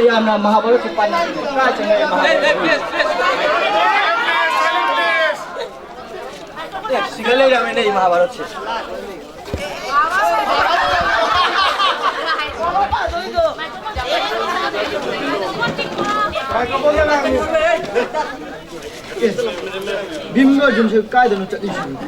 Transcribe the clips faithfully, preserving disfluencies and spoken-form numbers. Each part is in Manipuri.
ꯌꯥꯝꯅ ꯃꯍꯥꯚꯥꯔꯠꯁꯦ ꯄꯥꯅꯤꯡꯉꯦ꯫ ꯀꯥꯏ ꯆꯠꯈ꯭ꯔꯦ ꯃꯍꯥꯚꯥꯔꯠ? ꯑꯦ, ꯁꯤꯗ ꯂꯩꯔꯝꯃꯦꯅꯦ ꯃꯍꯥꯚꯥꯔꯠꯁꯦ꯫ ꯚꯤꯝꯒ ꯑꯔꯖꯨꯟꯁꯦ ꯀꯥꯏꯗꯅꯣ ꯆꯠꯂꯤꯁꯤꯕꯣ?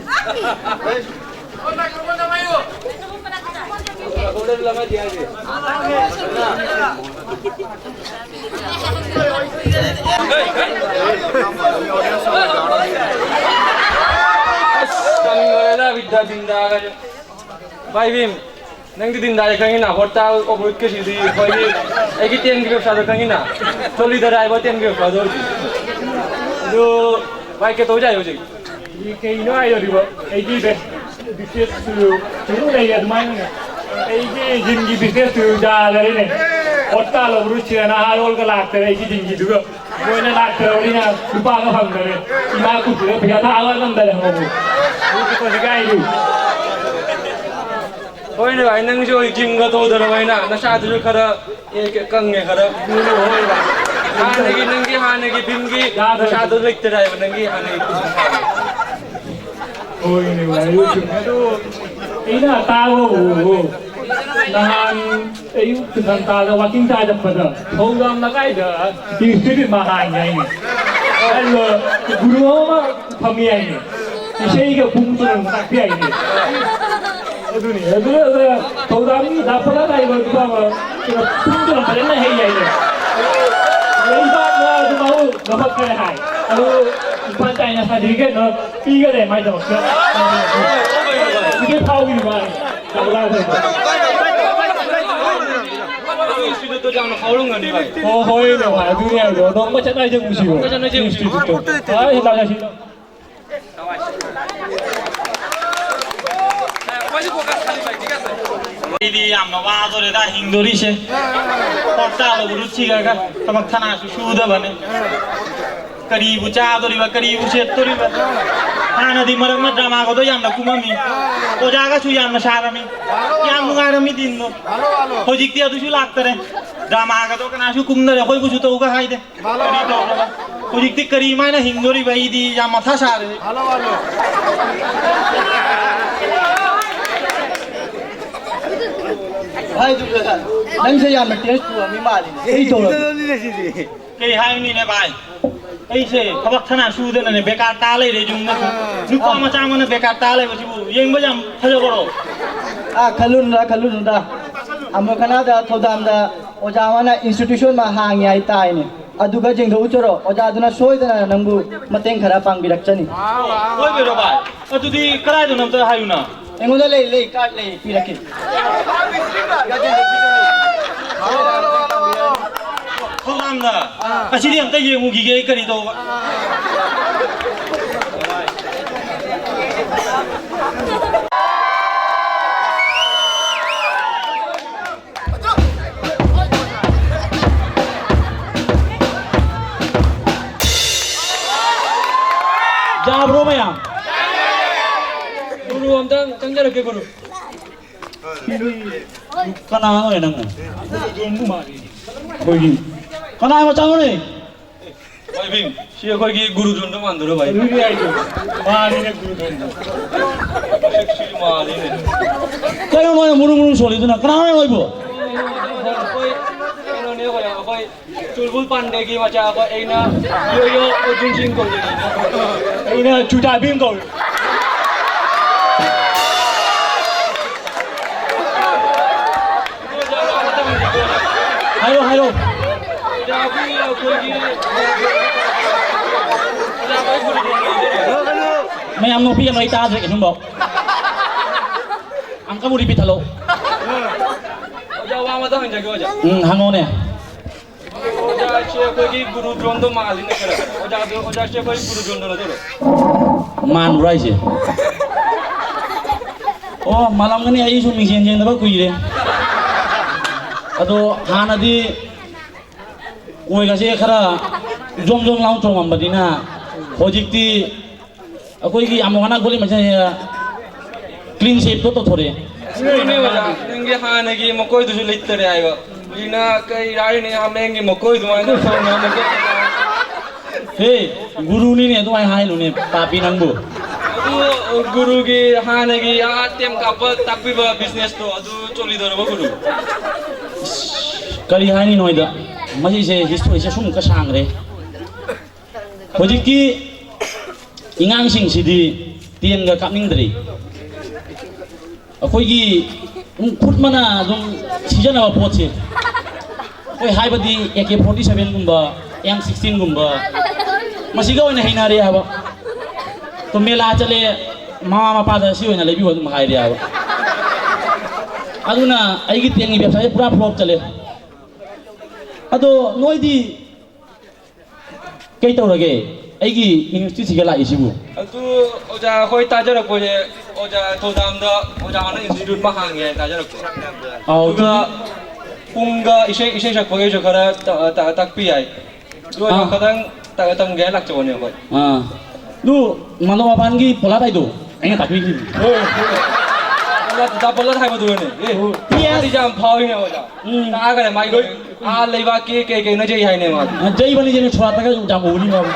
ꯑꯁ, ꯇꯟꯈ꯭ꯔꯦꯗ, ꯕꯤꯗ꯭ꯌꯥ ꯕꯤꯟꯗ꯭ꯌꯥꯒꯁꯦ꯫ ꯚꯥꯏ ꯚꯤꯝ, ꯅꯪꯗꯤ ꯗꯤꯟꯗꯥꯁꯦ ꯈꯪꯉꯤꯅ, ꯍꯣꯔꯇꯥꯜ ꯑꯣꯕꯔꯨꯠꯀꯤꯁꯤꯗꯤ ꯑꯩꯈꯣꯏꯒꯤ, ꯑꯩꯒꯤ ꯇꯦꯟꯒꯤ ꯕꯦꯕꯁꯥꯗꯣ ꯈꯪꯉꯤꯅ, ꯆꯣꯂꯤ ꯗꯔꯥꯏꯚꯔ ꯇꯦꯟꯒꯤ ꯕꯦꯕꯁꯥꯗꯣ ꯍꯧꯖꯤꯛ꯫ ꯑꯗꯨ ꯚꯥꯏ, ꯀꯩꯇꯧ ꯌꯥꯏ ꯍꯧꯖꯤꯛ? ꯀꯩꯅꯣ ꯍꯥꯏꯗꯣꯔꯤꯕꯣ? ꯑꯩꯒꯤ ꯕꯤꯖꯤꯅꯦꯁꯁꯨ ꯁꯨꯝ ꯂꯩ ꯑꯗꯨꯃꯥꯏꯅꯅꯦ꯫ ꯑꯩꯒꯤ ꯖꯤꯝꯒꯤ ꯕꯤꯖꯤꯅꯦꯁꯁꯨ ꯌꯥꯗꯔꯦꯅꯦ꯫ ꯍꯣꯔꯇꯥꯜ ꯑꯣꯕꯔꯨꯠꯁꯤꯗ ꯅꯍꯥꯔꯣꯜꯒ ꯂꯥꯛꯇꯔꯦ ꯑꯩꯒꯤ ꯖꯤꯝꯒꯤꯗꯨꯒ꯫ ꯃꯣꯏꯅ ꯂꯥꯛꯇ꯭ꯔꯕꯅꯤꯅ ꯂꯨꯄꯥꯒ ꯐꯪꯗꯔꯦ꯫ ꯏꯃꯥ ꯈꯨꯠꯇꯨꯗ ꯄꯩꯁꯥ ꯊꯥꯕ ꯉꯝꯗꯔꯦ ꯍꯥꯏꯕꯕꯨ꯫ ꯍꯧꯖꯤꯛ ꯀꯣꯟꯁꯤ ꯀꯥꯏꯗꯤ? ꯍꯣꯏꯅꯦ ꯚꯥꯏ, ꯅꯪꯁꯨ ꯖꯤꯝꯒ ꯇꯧꯗ꯭ꯔꯕꯅꯤꯅ ꯅꯁꯥꯗꯨꯁꯨ ꯈꯔ, ꯑꯦ, ꯀꯪꯉꯦ ꯈꯔ꯫ ꯍꯥꯟꯅꯒꯤ ꯅꯪꯒꯤ, ꯍꯥꯟꯅꯒꯤ ꯚꯤꯝꯒꯤ ꯅꯁꯥꯗꯣ ꯂꯩꯇꯔꯦ ꯍꯥꯏꯕ ꯅꯪꯒꯤ ꯍꯥꯟꯅꯒꯤ꯫ ꯍꯣꯏꯅꯦ ꯚꯥꯏ, ꯑꯗꯨ ꯆꯨꯝꯃꯦ꯫ ꯑꯗꯣ ꯑꯩꯅ ꯇꯥꯕꯕꯨ ꯅꯍꯥꯟ ꯑꯌꯨꯛ ꯉꯟꯇꯥꯗ ꯋꯥꯀꯤꯡ ꯆꯥ ꯆꯠꯄꯗ ꯊꯧꯗꯥꯝ ꯂꯩꯀꯥꯏꯗ ꯏꯟꯁꯇꯤꯇ꯭ꯌꯨꯠ ꯑꯃ ꯍꯥꯡꯉꯦ ꯍꯥꯏꯅꯦ꯫ ꯑꯗꯨꯒ ꯒꯨꯔꯨ ꯑꯃ ꯐꯝꯃꯤ ꯍꯥꯏꯅꯦ꯫ ꯏꯁꯩꯒ ꯄꯨꯡ ꯇꯔꯨꯛ ꯇꯥꯛꯄꯤ ꯍꯥꯏꯅꯦ꯫ ꯑꯗꯨꯅꯤ, ꯑꯗꯨ, ꯑꯗꯨ ꯊꯧꯗꯥꯝꯒꯤ ꯗꯥ ꯄꯂꯥ ꯍꯥꯏꯕ ꯅꯨꯄꯥ ꯑꯃ ꯄꯨꯡ ꯇꯔꯨꯛ ꯐꯖꯅ ꯍꯩ ꯍꯥꯏꯅꯦ꯫ ꯂꯩꯕꯥꯛꯅ ꯑꯗꯨ ꯃꯥꯕꯨ ꯉꯝꯃꯛꯇ꯭ꯔꯦ ꯍꯥꯏ꯫ ꯑꯗꯨ ꯏꯝꯐꯥꯜ ꯇꯥꯏꯅ ꯁꯥꯔꯇꯤꯐꯤꯀꯦꯠ ꯑꯃ ꯄꯤꯒꯅꯦ ꯃꯥꯏꯗꯃꯛꯇ꯫ ꯍꯧꯖꯤꯛ ꯐꯥꯎꯒꯤꯗꯤ ꯃꯥ ꯏꯟꯁꯇꯤꯇ꯭ꯌꯨꯠꯇꯣ ꯌꯥꯝꯅ ꯐꯥꯎꯔꯝꯒꯅꯤ ꯚꯥꯏ꯫ ꯑꯣ, ꯍꯣꯏꯅꯦ ꯚꯥꯏ, ꯑꯗꯨꯅꯤ ꯍꯥꯏꯗꯣ꯫ ꯅꯣꯡꯃ ꯆꯠꯅꯁꯦ ꯃꯨꯁꯤꯕꯨ꯫ ꯆꯠꯅꯁꯦ ꯃꯨꯁꯤꯕꯨ꯫ ꯏꯟꯁꯇꯤꯇ꯭ꯌꯨꯠꯇꯣ꯫ ꯍꯣꯏ, ꯂꯥꯛꯅꯁꯤ꯫ ꯑꯩꯗꯤ ꯌꯥꯝꯅ ꯋꯥꯗꯣꯔꯦꯗ ꯍꯤꯡꯗꯣꯔꯤꯁꯦ꯫ ꯍꯣꯁꯇꯥꯜ ꯎꯔꯨꯠ ꯁꯤꯈ꯭ꯔꯒ ꯊꯕꯛ ꯊꯅꯥꯁꯨ ꯁꯨꯗꯕꯅꯦ꯫ ꯀꯔꯤꯕꯨ ꯆꯥꯗꯣꯔꯤꯕ, ꯀꯔꯤꯕꯨ ꯁꯦꯠꯇꯣꯔꯤꯕ? ꯍꯥꯟꯅꯗꯤ ꯃꯔꯛ ꯑꯃ ꯗ꯭ꯔꯃꯥꯒꯗꯣ ꯌꯥꯝꯅ ꯀꯨꯝꯃꯝꯃꯤ, ꯑꯣꯖꯥꯒꯁꯨ ꯌꯥꯝꯅ ꯁꯥꯔꯝꯃꯤ, ꯌꯥꯝ ꯅꯨꯡꯉꯥꯏꯔꯝꯃꯤ ꯗꯤꯟꯗꯣ꯫ ꯍꯧꯖꯤꯛꯇꯤ ꯑꯗꯨꯁꯨ ꯂꯥꯛꯇꯔꯦ꯫ ꯗ꯭ꯔꯃꯥꯒꯗꯣ ꯀꯅꯥꯁꯨ ꯀꯨꯝꯅꯔꯦ, ꯑꯩꯈꯣꯏꯕꯨꯁꯨ ꯇꯧꯒ ꯍꯥꯏꯗꯦ꯫ ꯀꯔꯤ ꯇꯧꯔꯕ? ꯍꯧꯖꯤꯛꯇꯤ ꯀꯔꯤ ꯃꯥꯏꯅ ꯍꯤꯡꯗꯣꯔꯤꯕ? ꯑꯩꯗꯤ ꯌꯥꯝ ꯃꯊꯥ ꯁꯥꯔꯦ꯫ Hello, hello. ꯍꯥꯏꯗꯨꯒ ꯅꯪꯁꯦ ꯌꯥꯝꯅ ꯇꯦꯁ ꯄꯨꯕ ꯃꯤ ꯃꯥꯜꯂꯤꯅꯦ꯫ ꯀꯔꯤ ꯇꯧꯔꯒꯦ? ꯀꯩ ꯍꯥꯏꯔꯨꯅꯤꯅꯦ ꯚꯥꯏ? ꯑꯩꯁꯦ ꯊꯕꯛ ꯊꯅꯥ ꯁꯨꯗꯅꯅꯦ ꯕꯦꯀꯥꯔ ꯇꯥ ꯂꯩꯔꯦ ꯌꯨꯝꯗ ꯁꯨꯝ꯫ ꯅꯨꯄꯥ ꯃꯆꯥ ꯑꯃꯅ ꯕꯦꯀꯥꯔ ꯇꯥ ꯂꯩꯕꯁꯤꯕꯨ ꯌꯦꯡꯕ ꯌꯥꯝ ꯐꯖꯕꯔꯣ? ꯑꯥ, ꯈꯜꯂꯨꯅꯨꯗ, ꯈꯜꯂꯨꯅꯨꯗ꯫ ꯑꯃꯨꯛ ꯈꯅꯥꯗ ꯊꯧꯗꯥꯝꯗ ꯑꯣꯖꯥ ꯑꯃꯅ institution ꯑꯃ ꯍꯥꯡꯉꯤ ꯍꯥꯏ ꯇꯥꯏꯅꯦ꯫ ꯑꯗꯨꯒ ꯌꯦꯡꯊꯣꯛꯎꯆꯣꯔꯣ, ꯑꯣꯖꯥꯗꯨꯅ ꯁꯣꯏꯗꯅ ꯅꯪꯕꯨ ꯃꯇꯦꯡ ꯈꯔ ꯄꯥꯡꯕꯤꯔꯛꯆꯅꯤ꯫ ꯑꯣꯏꯕꯤꯔꯣ ꯚꯥꯏ? ꯑꯗꯨꯗꯤ ꯀꯗꯥꯏꯗꯅꯣ ꯑꯝꯇ ꯍꯥꯏꯌꯨꯅ꯫ ꯑꯩꯉꯣꯟꯗ ꯂꯩ, ꯂꯩ, card ꯂꯩ, ꯄꯤꯔꯛꯀꯦ꯫ ꯊꯧꯗꯥꯝꯗ꯫ ꯑꯁꯤꯗꯤ ꯑꯝꯇ ꯌꯦꯡꯉꯨꯈꯤꯒꯦ ꯑꯩ ꯀꯔꯤ ꯇꯧꯕ꯫ ꯌꯥꯕ꯭ꯔꯣ ꯃꯌꯥꯝ? ꯒꯨꯔꯨ ꯑꯝꯇꯪ ꯆꯪꯖꯔꯛꯀꯦ, ꯒꯨꯔꯨ꯫ ꯀꯅꯥꯅꯣ ꯅꯪꯅ? ꯑꯩꯈꯣꯏꯒꯤ ꯀꯅꯥ ꯃꯆꯥꯅꯣꯅꯦ? ꯍꯣꯏ, ꯚꯤꯝ, ꯁꯤ ꯑꯩꯈꯣꯏꯒꯤ ꯒꯨꯔꯨ ꯖꯣꯟꯗꯣ ꯃꯥꯟꯗꯣꯏꯔꯣ, ꯚꯥꯏ? ꯑꯗꯨꯗꯤ ꯑꯩꯁꯨ ꯃꯥꯜꯂꯤꯅꯦ, ꯒꯨꯔꯨ ꯖꯣꯟꯗꯣ꯫ ꯁꯤ ꯃꯥꯜꯂꯤꯅꯦ꯫ ꯀꯩꯅꯣ ꯃꯣꯏꯅ ꯃꯨꯔꯨ ꯃꯨꯔꯨ ꯁꯣꯜꯂꯤꯗꯨꯅ? ꯀꯅꯥꯅꯣ ꯃꯣꯏꯕꯨ? ꯑꯩꯈꯣꯏ ꯀꯩꯅꯣꯅꯦ, ꯍꯣꯏ, ꯑꯩꯈꯣꯏ ꯆꯨꯜꯕꯨꯜ ꯄꯥꯟꯗꯦꯒꯤ ꯃꯆꯥ ꯑꯩꯈꯣꯏ, ꯑꯩꯅ ꯌꯣ ꯌꯣ ꯑꯔꯖꯨꯟ ꯁꯤꯡ ꯀꯧꯔꯤꯅꯦ꯫ ꯑꯩꯅ ꯆꯨꯇꯥ ꯚꯤꯝ ꯀꯧꯔꯤ꯫ ꯍꯥꯏꯔꯣ, ꯍꯥꯏꯔꯣ꯫ ꯃꯌꯥꯝ ꯅꯣꯛꯄꯤꯒꯅꯨ, ꯑꯩ ꯇꯥꯗ꯭ꯔꯦ ꯀꯩꯁꯨꯝꯐꯥꯎ꯫ ꯑꯃꯨꯛꯀ ꯑꯃꯨꯛ repeat ꯍꯜꯂꯣ꯫ ꯑꯣꯖꯥ, ꯋꯥ ꯑꯃꯇ ꯍꯪꯖꯒꯦ, ꯑꯣꯖꯥ꯫ ꯎꯝ, ꯍꯪꯉꯣꯅꯦ꯫ ꯑꯣꯖꯥꯁꯦ ꯑꯩꯈꯣꯏꯒꯤ ꯒꯨꯔꯨ ꯗ꯭ꯔꯣꯟꯗꯣ ꯃꯥꯜꯂꯤꯅꯦ ꯈꯔ꯫ ꯑꯣꯖꯥꯗꯣ, ꯑꯣꯖꯥꯁꯦ ꯑꯩꯈꯣꯏ ꯒꯨꯔꯨ ꯗ꯭ꯔꯣꯟꯗꯣ ꯅꯠꯇ꯭ꯔꯣ? ꯃꯥꯟꯕ꯭ꯔꯣ ꯍꯥꯏꯁꯦ? ꯑꯣ, ꯃꯥꯜꯂꯝꯒꯅꯤ, ꯑꯩꯁꯨ ꯃꯤꯡꯁꯦꯟ ꯌꯦꯡꯗꯕ ꯀꯨꯏꯔꯦ꯫ ꯑꯗꯣ ꯍꯥꯟꯅꯗꯤ ꯑꯣꯏꯒꯁꯦ ꯈꯔ ꯖꯣꯝ ꯖꯣꯝ ꯂꯥꯎ ꯆꯣꯡꯉꯝꯕꯅꯤꯅ ꯍꯧꯖꯤꯛꯇꯤ ꯑꯩꯈꯣꯏꯒꯤ ꯌꯥꯝ ꯋꯥꯅ ꯒꯣꯂꯤ ꯃꯁꯦꯟꯁꯦ clean shaveꯇꯣ ꯇꯧꯊꯣꯔꯛꯑꯦ꯫ ꯑꯗꯨꯅꯦ ꯑꯣꯖꯥ, ꯅꯪꯒꯤ ꯍꯥꯟꯅꯒꯤ ꯃꯀꯣꯏꯗꯨꯁꯨ ꯂꯩꯇꯔꯦ ꯍꯥꯏꯕ꯫ ꯁꯤꯅ ꯀꯩ ꯍꯥꯏꯅꯤ, ꯍꯥꯃꯦꯡꯒꯤ ꯃꯀꯣꯏ ꯑꯗꯨꯃꯥꯏꯅ ꯁꯣꯝꯅ ꯃꯀꯣꯏ꯫ ꯍꯦ, ꯒꯨꯔꯨꯅꯤꯅꯦ, ꯑꯗꯨꯃꯥꯏꯅ ꯍꯥꯏꯅꯨꯅꯦ, ꯄꯥꯄꯤ ꯅꯪꯕꯨ꯫ ꯑꯗꯨ ꯒꯨꯔꯨꯒꯤ ꯍꯥꯟꯅꯒꯤ ꯑꯥ ꯇꯦꯝ ꯀꯥꯞꯄ ꯇꯥꯛꯄꯤꯕ business ꯇꯣ ꯑꯗꯨ ꯆꯣꯜꯂꯤꯗꯧꯔꯕ ꯒꯨꯔꯨ? ꯀꯔꯤ ꯍꯥꯏꯅꯤ ꯅꯣꯏꯗ, ꯃꯁꯤꯁꯦ history ꯁꯦ ꯁꯨꯝ ꯈꯔ ꯁꯥꯡꯈ꯭ꯔꯦ꯫ ꯍꯧꯖꯤꯛꯀꯤ ꯏꯉꯥꯡꯁꯤꯡꯁꯤꯗꯤ ꯇꯦꯟꯒ ꯀꯥꯞꯅꯤꯡꯗ꯭ꯔꯤ꯫ ꯑꯩꯈꯣꯏꯒꯤ ꯈꯨꯠ ꯃꯅꯥ ꯑꯗꯨꯝ ꯁꯤꯖꯤꯟꯅꯕ ꯄꯣꯠꯁꯦ, ꯑꯩꯈꯣꯏ ꯍꯥꯏꯕꯗꯤ ꯑꯦ ꯀꯦ ꯐꯣꯔꯇꯤ ꯁꯚꯦꯟꯒꯨꯝꯕ, ꯑꯦꯝ ꯁꯤꯛꯁꯇꯤꯟꯒꯨꯝꯕ, ꯃꯁꯤꯒ ꯑꯣꯏꯅ ꯍꯩꯅꯔꯦ ꯍꯥꯏꯕ꯫ ꯑꯗꯣ ꯃꯦꯂꯥ ꯆꯠꯂꯦ, ꯃꯃꯥ ꯃꯄꯥꯗ ꯁꯤ ꯑꯣꯏꯅ ꯂꯩꯕꯤꯌꯨ ꯑꯗꯨꯝ ꯍꯥꯏꯔꯦ ꯍꯥꯏꯕ꯫ ꯑꯗꯨꯅ ꯑꯩꯒꯤ ꯇꯦꯟꯒꯤ ꯕꯦꯕꯁꯥꯁꯦ ꯄꯨꯔꯥ flop ꯆꯠꯂꯦ꯫ ꯑꯗꯣ ꯅꯣꯏꯗꯤ ꯀꯩ ꯇꯧꯔꯒꯦ? ꯑꯩꯒꯤ ꯏꯟꯁꯇꯤꯇ꯭ꯌꯨꯠꯁꯤꯒ ꯂꯥꯛꯏꯁꯤꯕꯨ? ꯑꯗꯨ ꯑꯣꯖꯥ, ꯑꯩꯈꯣꯏ ꯇꯥꯖꯔꯛꯄꯁꯦ, ꯑꯣꯖꯥ ꯊꯧꯗꯥꯝꯗ ꯑꯣꯖꯥ ꯍꯣꯏꯅ ꯏꯟꯁꯇꯤꯇ꯭ꯌꯨꯠ ꯑꯃ ꯍꯥꯡꯉꯦ ꯍꯥꯏ ꯇꯥꯖꯔꯛꯄ꯫ ꯑꯧ, ꯑꯗꯨꯒ ꯑꯗꯨꯗꯤ ꯄꯨꯡꯒ ꯏꯁꯩ, ꯏꯁꯩ ꯁꯛꯄꯒꯤꯁꯨ ꯈꯔ ꯇ-, ꯇ-, ꯇꯥꯛꯄꯤ ꯌꯥꯏ꯫ ꯑꯗꯨ ꯑꯣꯏꯔꯒ ꯑꯥ꯫ ꯈꯇꯪ ꯇ-, ꯇꯝꯒꯦ ꯍꯥꯏꯅ ꯂꯥꯛꯆꯕꯅꯦ ꯑꯩꯈꯣꯏ꯫ ꯑꯥ꯫ ꯑꯗꯨ ꯃꯥꯂꯣꯝ ꯃꯄꯥꯟꯒꯤ ꯄꯣꯂꯥꯠ ꯍꯥꯏꯗꯣ ꯑꯩꯅ ꯇꯥꯛꯄꯤꯈꯤꯕꯅꯤ꯫ ꯍꯣꯏ꯫ ꯄꯣꯂꯥꯠ, ꯗꯥ ꯄꯣꯂꯥꯠ ꯍꯥꯏꯕꯗꯨꯅꯦ꯫ ꯑꯦ, ꯍꯣꯏ꯫ ꯄꯣꯂꯥꯠꯇꯤ ꯌꯥꯝ ꯐꯥꯎꯏꯅꯦ ꯑꯣꯖꯥ꯫ ꯎꯝ꯫ ꯇꯥꯈ꯭ꯔꯦ ꯃꯥꯏ ꯂꯣꯏ꯫ ꯑꯥ, ꯂꯩꯕꯥꯛꯀꯤ ꯀꯩ ꯀꯩꯅꯣ ꯖꯩ ꯍꯥꯏꯅꯦ ꯃꯥꯗꯤ꯫ ꯑ, ꯖꯩꯕꯅꯤ, ꯖꯩꯕꯅꯤ, ꯁꯣꯔꯥꯠꯇꯒ ꯌꯥꯝ ꯎꯕꯅꯤ ꯃꯥꯕꯨ꯫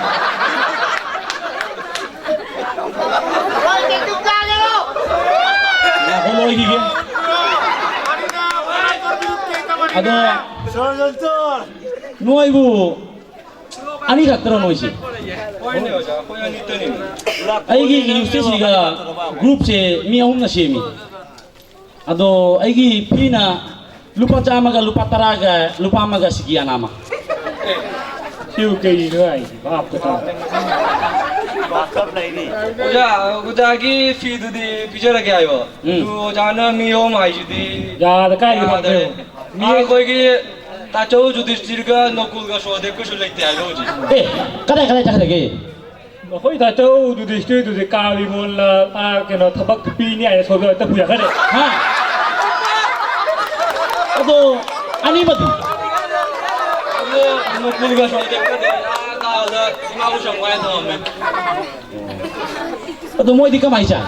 ꯉꯥꯏꯈꯣ, ꯂꯣꯏꯈꯤꯒꯦ꯫ ꯑꯗꯣ ꯅꯣꯏꯕꯨ ꯑꯅꯤꯈꯛꯇꯔꯣ ꯅꯣꯏꯁꯦ? ꯍꯣꯏꯅꯦ ꯑꯣꯖꯥ, ꯑꯩꯈꯣꯏ ꯑꯅꯤꯇꯅꯤ꯫ ꯑꯩꯒꯤ ꯏꯟꯁꯇꯤꯇ꯭ꯌꯨꯠꯁꯤꯒ groupꯁꯦ ꯃꯤ ꯑꯍꯨꯝꯅ ꯁꯦꯝꯃꯤ꯫ ꯑꯗꯣ ꯑꯩꯒꯤ feeꯅ ꯂꯨꯄꯥ ꯆꯥꯝꯃꯒ, ꯂꯨꯄꯥ ꯇꯔꯥꯒ, ꯂꯨꯄꯥ ꯑꯃꯒ ꯁꯤꯀꯤ ꯑꯅꯥ ꯑꯃ꯫ ꯁꯤꯕꯨ ꯀꯩꯅꯣ ꯍꯥꯏꯁꯤ? ꯚꯥꯞꯇ ꯇꯥꯗꯦ꯫ ꯑꯣꯖꯥ, ꯑꯣꯖꯥꯒꯤ feeꯗꯨꯗꯤ ꯄꯤꯖꯔꯒꯦ ꯍꯥꯏꯕ꯫ ꯎꯝ꯫ ꯑꯗꯨ ꯑꯣꯖꯥꯅ ꯃꯤ ꯑꯍꯨꯝ ꯍꯥꯏꯁꯤꯗꯤ ꯌꯥꯗ ꯀꯥꯏꯗ ꯌꯥꯗꯔꯦ꯫ ꯐꯪꯗꯣꯏꯅꯣ? ꯃꯤ ꯑꯥ, ꯑꯩꯈꯣꯏꯒꯤ ꯇꯥꯆꯧ ꯌꯨꯙꯤꯁꯇꯤꯔꯒ ꯅꯣꯀꯨꯜꯒ ꯁꯣꯍꯗꯦꯕꯀꯁꯨ ꯂꯩꯇꯦ ꯍꯥꯏꯕ ꯍꯧꯖꯤꯛ꯫ ꯑꯦ, ꯀꯗꯥꯏ, ꯀꯗꯥꯏ ꯆꯠꯈ꯭ꯔꯒꯦ? ꯑꯩꯈꯣꯏ ꯇꯥꯆꯧ ꯌꯨꯙꯤꯁꯇꯤꯔꯗꯨꯗꯤ ꯀꯥꯂꯤ ꯃꯣꯟꯅ, ꯑꯥ, ꯀꯩꯅꯣ, ꯊꯕꯛ ꯄꯤꯅꯤ ꯍꯥꯏꯅ ꯁꯣꯝꯗ ꯍꯦꯛꯇ ꯄꯨꯖꯈ꯭ꯔꯦ꯫ ꯍꯥ? ꯑꯗꯣ ꯑꯅꯤꯃꯗꯤ? ꯑꯗꯣ ꯅꯣꯀꯨꯜꯒ ꯁꯣꯍꯗꯦꯕꯀꯗꯤ ꯑꯥ ꯀꯥꯗ ꯏꯃꯥ ꯎꯁꯪ ꯋꯥꯏ ꯊꯝꯃꯝꯃꯦ꯫ ꯑꯗꯣ ꯃꯣꯏꯗꯤ ꯀꯃꯥꯏ ꯆꯥꯏ?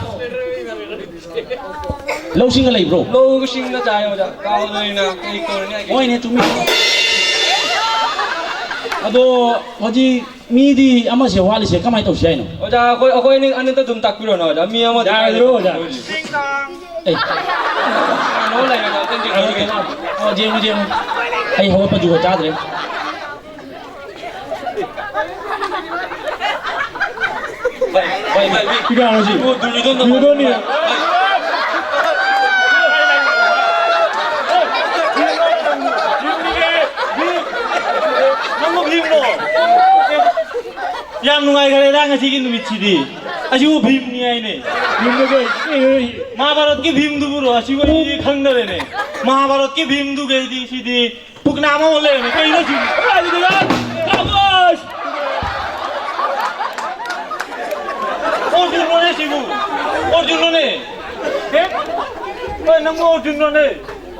ꯂꯧꯁꯤꯡꯒ ꯂꯩꯕ꯭ꯔꯣ? ꯂꯧꯁꯤꯡꯒ ꯆꯥꯏ ꯑꯣꯖꯥ꯫ ꯀꯥꯎꯗꯣꯏꯅ ꯀꯩ ꯇꯧꯔꯅꯤ ꯍꯥꯏꯒꯦ? ꯍꯣꯏꯅꯦ, ꯆꯨꯝꯃꯤ꯫ ꯑꯗꯣ ꯍꯧꯖꯤꯛ ꯃꯤꯗꯤ ꯑꯃꯁꯦ ꯋꯥꯠꯂꯤꯁꯦ ꯀꯃꯥꯏꯅ ꯇꯧꯁꯤ ꯍꯥꯏꯅꯣ? ꯑꯣꯖꯥ, ꯑꯩꯈꯣꯏ, ꯑꯩꯈꯣꯏ ꯑꯅꯤ, ꯑꯅꯤꯇ ꯑꯗꯨꯝ ꯇꯥꯛꯄꯤꯔꯣꯅ ꯑꯣꯖꯥ꯫ ꯃꯤ ꯑꯃꯗꯤ ꯌꯥꯔꯣꯏꯗ꯭ꯔꯣ ꯑꯣꯖꯥ? ꯑꯦ꯫ ꯅꯣ ꯂꯩꯔꯦ ꯑꯣꯖꯥ, ꯇꯦꯟ ꯇꯦꯟ ꯇꯧꯔꯒꯦ꯫ ꯑꯣ, ꯌꯦꯡꯉꯨ, ꯌꯦꯡꯉꯨ꯫ ꯑꯩ ꯍꯧꯒꯠꯄ ꯖꯨꯒꯣꯠ ꯆꯥꯗ꯭ꯔꯦ꯫ ꯚꯥꯏ, ꯚꯥꯏ, ꯚꯥꯏ, ꯚꯥꯏ꯫ ꯀꯅꯥꯅꯣ ꯁꯤ? ꯏꯕꯣ, ꯗꯨꯔꯌꯣꯙꯟꯗꯣ ꯗꯨꯔꯌꯣꯙꯟꯅꯤ꯫ ꯃꯥꯜꯂꯦ꯫ ꯅꯪꯕꯨ ꯚꯤꯝꯂꯣ? ꯌꯥꯝ ꯅꯨꯡꯉꯥꯏꯈ꯭ꯔꯦꯗ ꯉꯁꯤꯒꯤ ꯅꯨꯃꯤꯠꯁꯤꯗꯤ꯫ ꯑꯁꯤꯕꯨ ꯚꯤꯝꯅꯤ ꯍꯥꯏꯅꯦ꯫ ꯚꯤꯝꯗꯨ ꯀꯩ? ꯑꯦ, ꯑꯦ, ꯑꯦ꯫ ꯃꯍꯥꯚꯥꯔꯠꯀꯤ ꯚꯤꯝꯗꯨꯕꯨꯔꯣ? ꯑꯁꯤꯕꯨ ꯑꯩꯗꯤ ꯈꯪꯗꯔꯦꯅꯦ꯫ ꯃꯍꯥꯚꯥꯔꯠꯀꯤ ꯚꯤꯝꯗꯨꯒꯩꯗꯤ ꯁꯤꯗꯤ ꯄꯨꯛꯅꯥ ꯑꯃ ꯑꯣꯜ ꯂꯩꯔꯝꯃꯦ꯫ ꯀꯩꯅꯣ ꯁꯤꯕꯨ? ꯀꯥꯏꯗꯩꯅꯣ? ꯈꯥꯃꯣꯁ! ꯑꯣꯔꯖꯨꯟꯂꯣꯅꯦ ꯁꯤꯕꯨ? ꯑꯣꯔꯖꯨꯟꯂꯣꯅꯦ? ꯑꯦ? ꯍꯣꯏ, ꯅꯪꯕꯨ ꯑꯣꯔꯖꯨꯟꯂꯣꯅꯦ?